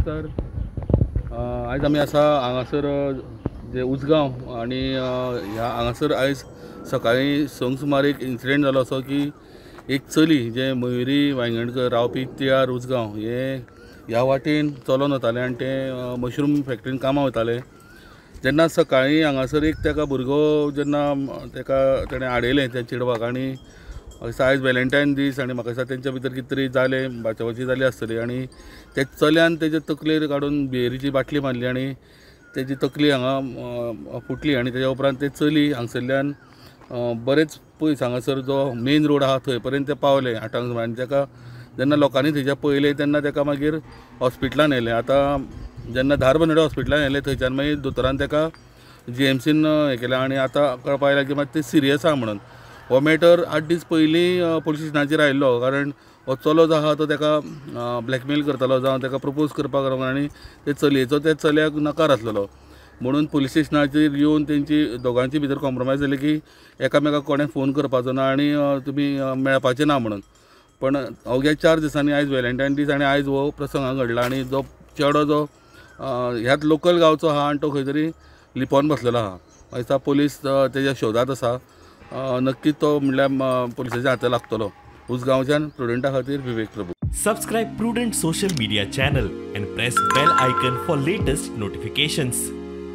नमस्कार. आयज आमी आसा हांगासर जे उजगांव आनी ह्या हांगासर आयज सकाळीं 6 सुमार एक इन्सिडंट जालो असो की एक चली जे मयुरी वायंगणकर रावपी तिळार उजगांव हे ह्या वाटेन चलोन वतालें आनी तें मशरूम फॅक्टरीन कामां वतालें. जेन्ना सकाळीं हांगासर एक ताका भुरगो जेन्ना ताका तेणें आडयलें त्या चेडवाक आनी आयज वेलेंटायन दीस आनी म्हाका दिसता तेंच्या भितर कितें तरी जालें, बाचाबाची जाली आसतली आनी त्या चल्यान तेजे तकलेर काडून बियरीची बाटली मारली आनी तेजी तकली हांगा फुटली आनी तेज्या उपरांत ते चली हांगसरल्यान बरेच पयस हांगासर जो मेन रोड आहा थंय पर्यंत ते पावले 8 सुमार आनी ताका जेन्ना लोकांनी थंयच्या पळयलें तेन्ना ताका मागीर हॉस्पिटलान व्हेलें. आतां जेन्ना धारबांदोडें हॉस्पिटलान व्हेलें थंयच्यान मागीर दोतोरान ताका जीएमसीन हें केलें आनी आतां कळपा आयलां की मात तें सिरियस आहा म्हणून. हो मॅटर 8 दीस पयलीं पुलीस स्टेशनाचेर आयिल्लो, कारण हो चलो जो आहा तो ताका ब्लॅकमेल करतालो जावं ताका प्रपोज करपाक लागून आनी ते चलयेचो त्या चल्याक नकार आसलेलो म्हणून पुलीस स्टेशनाचेर येवन तेंची दोगांची भितर कॉम्प्रोमायज जाली की एकामेकाक कोणें फोन करपाचो ना आनी तुमी मेळपाचें ना म्हणून. पण अवघ्या 4 दिसांनी आयज वेलेंटायन दीस आनी आयज हो प्रसंग हांगा घडला आनी जो चेडो जो ह्याच लोकल गांवचो आहा आनी तो खंय तरी लिपोवन बसलेलो आहा. म्हाका दिसता पुलीस तेज्या शोधांत आसा, नक्कीच तो म्हणल्यार पुलिसाच्या हाता लागतलो. उजगांवच्यान प्रुडंटा खातीर Vivek Prabhu. Subscribe Prudent social media channel and press bell icon for latest notifications.